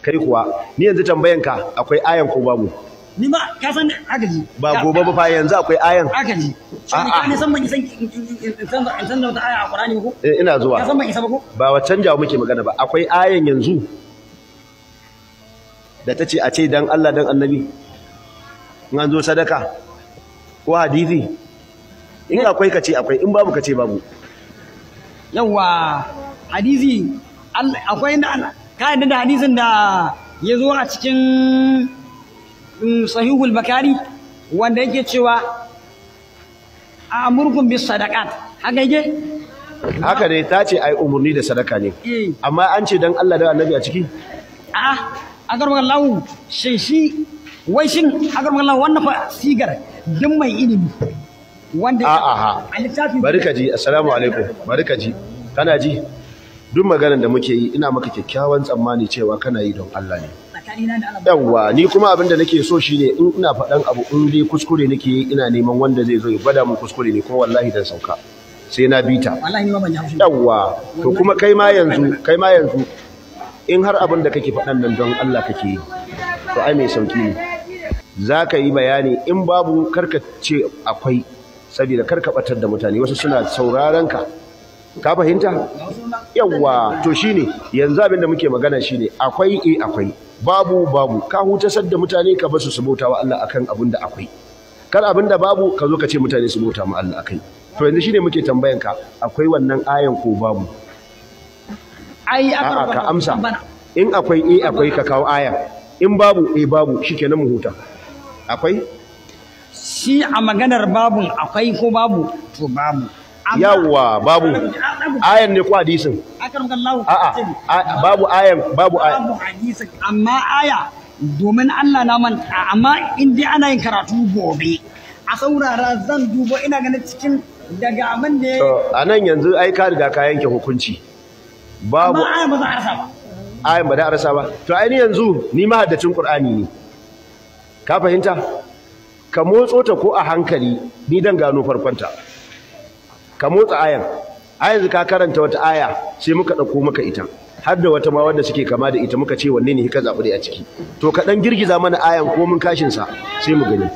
Kai kuwa ni yanzu tambayan ka akwai ayan ko babu? Ni ma ka san haka ji. Ba gobe ba fa, yanzu akwai ayan. Haka ji. A'a. Ka ne san ban san in san da wata aya a Qur'ani ko? Eh, ina zuwa. Ka san ban isa ba ko? Ba wa canjawa muke magana ba, akwai ayan yanzu da ta ce a ce dan Allah dan Annabi in an zo sadaka ko hadisi? In akwai ka ce akwai, in babu ka ce babu. Yawwa, hadisi akwai inda ka yadda da hadisin da ya zo a cikin Sahihul Bakari wanda yake cewa amurkum bis sadaqat, haka yake? Haka ne, ta ce ai umurni da sadaka ne. Eh. Amma an ce dan Allah dan Annabi a ciki? A'a, agar lahu shin shi wai shin agar lahu wannan fa sigar duk mai ilimi wanda A'a ha. a littafi. Bari ka ji, assalamu alaikum. Bari ka ji. Kana ji? Duk maganar da muke yi ina maka kyakkyawan tsammani cewa kana yi don Allah ne. Tsakanina da Allah. Yawwa, ni kuma abin da nake so shine in ina faɗan abu in dai kuskure nake yi, ina neman wanda zai zo ya gwada mun kuskure ne, kuma wallahi dan sauka sai na bita. Wallahi ni ma ban ji haushi. Yawwa, to kuma kai ma yanzu in har abin da kake faɗan nan don Allah kake yi, to ai mai sauki ne. Za ka yi bayani, in babu karka ce akwai, saboda karka batar da mutane, wasu suna sauraron ka. Ka fahimta? Yawwa, to shine yanzu abin da muke magana shine akwai, eh akwai, babu, babu. Ka hutasar da mutane, ka basu su bauta wa Allah akan abin da akwai. Kar abin da babu ka zo ka ce mutane su bauta ma Allah akai. To yanzu shine muke tambayan ka, akwai wannan ayan ko babu? Ai A'a, ka amsa. Bana. In akwai, eh akwai, ka kawo aya. In babu, eh babu, shikenan mu huta. Akwai? Shi a maganar babun akwai ko babu, to babu. Yawwa, babu. Ayan ne ko hadisin? Akramakallahu. A'a, babu ayan, babu ayan. Babu hadisin, amma aya domin Allah na manta, amma in dai ana yin karatu gobe a saurara zan dubo, ina ganin cikin daga abin da ya To anan yanzu ai ka riga ka yanke hukunci. Babu. Amma aya ba za a rasa ba. Ayan ba da arasa ba. To ai ni yanzu ni mahaddacin Qur'ani ne. Ka fahimta? Ka motso ta ko a hankali, ni dan gano farkonta. Ka motsa ayan. A yanzu ka karanta wata aya sai muka ɗauko maka ita har da wata ma wanda suke kama da ita, muka ce wanne ne ka zaɓi dai a ciki. To ka ɗan girgiza mana ayan ko mun kashin sa sai mu gani.